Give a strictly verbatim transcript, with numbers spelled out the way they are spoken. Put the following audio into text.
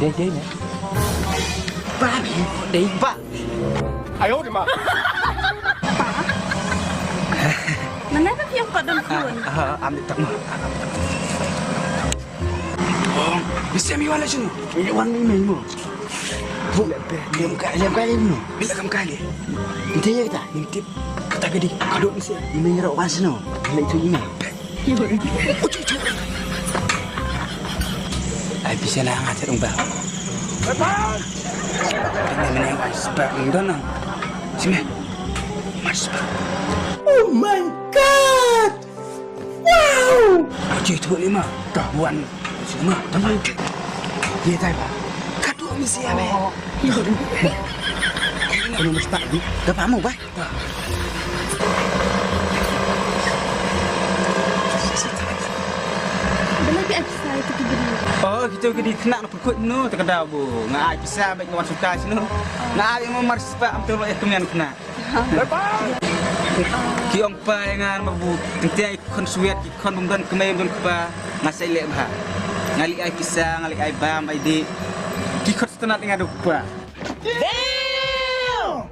Dei ne? Ba, dei ba. Ayo de ma. Mana ba phi ong pat don khun? Ah, am de tak ma. Oh, mesti mi wan la sini. Mi wan mi mi mo. Bu, lem kai, lem kai mo. Bila kam kai. Nanti ya kita, nanti kata gadi. Kado mesti mi mi ro wan sini. Bila itu ini. Ai pisa na nga te dong ba. Ini mene mar spah dong na. Sini. Mar spah. Oh my god. Wow. Oke tu lima. Dah buan. Sini ma. Teman. Ye tai ba. Kadu misi ya me. Ini mar spah ni. Dah pamu ba. Bala ki ai pisa ïa ki briew. Oh, kita ki dei khynnah na pyrkut no, te ka daw bu. Nga ai pisa bad nga wan suta sino. Nga ai mo mar spah am te lo ïa kmen khynnah. Ki ong pa ïa nga ma bu. Teng teng ki khon sweet, ki khon bym don kmie bym don kpa. Nga sa leh bha. Nga leh ai pisa, nga leh ai bam ai dih. Ki khon sngewtynnat ïa nga duk pa. Damn!